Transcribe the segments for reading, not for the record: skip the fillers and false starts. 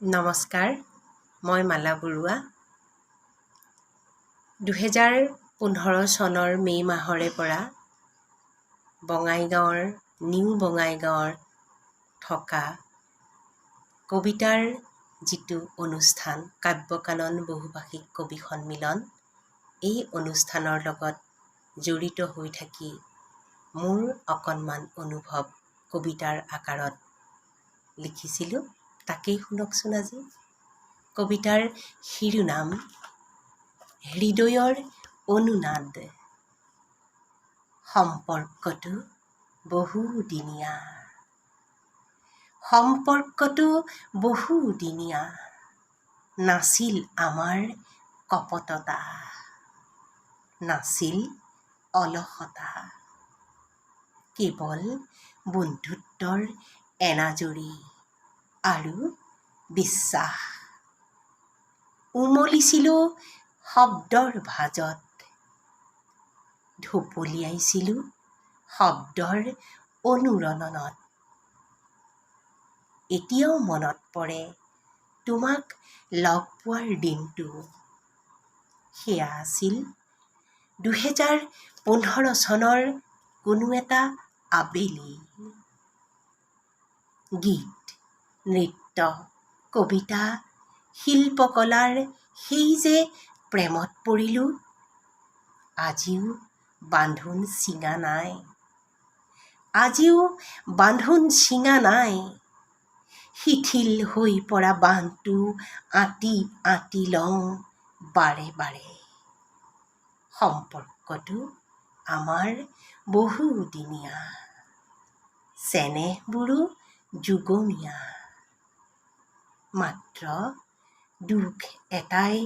নমস্কাৰ, মই মালা বৰুৱা। 2015 চনৰ মে' মাহৰে পৰা বঙাইগাঁৱৰ নিউ বঙাইগাঁৱত থকা কবিতাৰ যিটো অনুষ্ঠান কাব্যকানন বহুভাষিক কবি সন্মিলন, এই অনুষ্ঠানৰ লগত জড়িত হৈ থাকি মোৰ অকণমান অনুভৱ কবিতাৰ আকাৰত লিখিছিলোঁ, তাকেই শুনকচোন আজি। কবিতাৰ শিৰোনাম হৃদয়ৰ অনুনাদ। সম্পৰ্কটো বহুদিনীয়া, সম্পৰ্কটো বহুদিনীয়া, নাছিল আমাৰ কপটতা, নাছিল অলসতা, কেৱল বন্ধুত্বৰ এনাজৰী আৰু বিশ্বাস। উমলিছিলোঁ শব্দৰ ভাঁজত, ঢপলিয়াইছিলোঁ শব্দৰ অনুৰণনত। এতিয়াও মনত পৰে তোমাক লগ পোৱাৰ দিনটো। সেয়া আছিল 2015 চনৰ কোনো এটা আবেলি। গীত, নৃত্য, কবিতা, শিল্পকলাৰ সেই যে প্ৰেমত পৰিলোঁ, আজিও বান্ধোন ছিঙা নাই, আজিও বান্ধোন ছিঙা নাই। শিথিল হৈ পৰা বান্ধটো আঁতি আঁতি লওঁ বাৰে বাৰে। সম্পৰ্কটো আমাৰ বহুদিনীয়া, চেনেহবোৰো যুগমীয়া। মাত্ৰ দুখ এটাই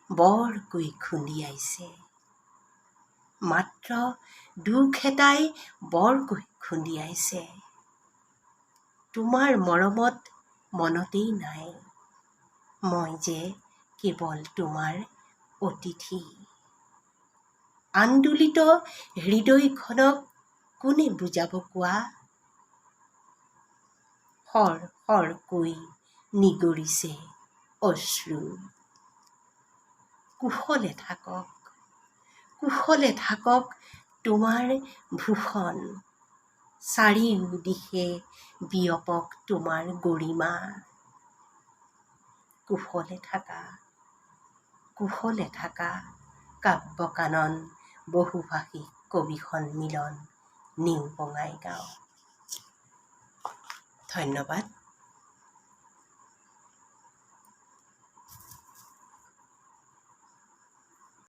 বৰকৈ খুন্দিয়াইছে, মাত্ৰ দুখ এটাই বৰকৈ খুন্দিয়াইছে। তোমাৰ মৰমত মনতেই নাই মই যে কেৱল তোমাৰ অতিথি। আন্দোলিত হৃদয়খনক কোনে বুজাব কোৱা? সৰ সৰকৈ নিগৰিছে অশ্ৰু। কুশলে থাকক, কুশলে থাকক তোমাৰ ভূষণ, চাৰিওদিশে বিয়পক তোমাৰ গৰিমা। কুশলে থাকা, কুশলে থাকা কাব্যকানন বহুভাষিক কবি সন্মিলন, নিউ বঙাইগাঁও। ধন্যবাদ।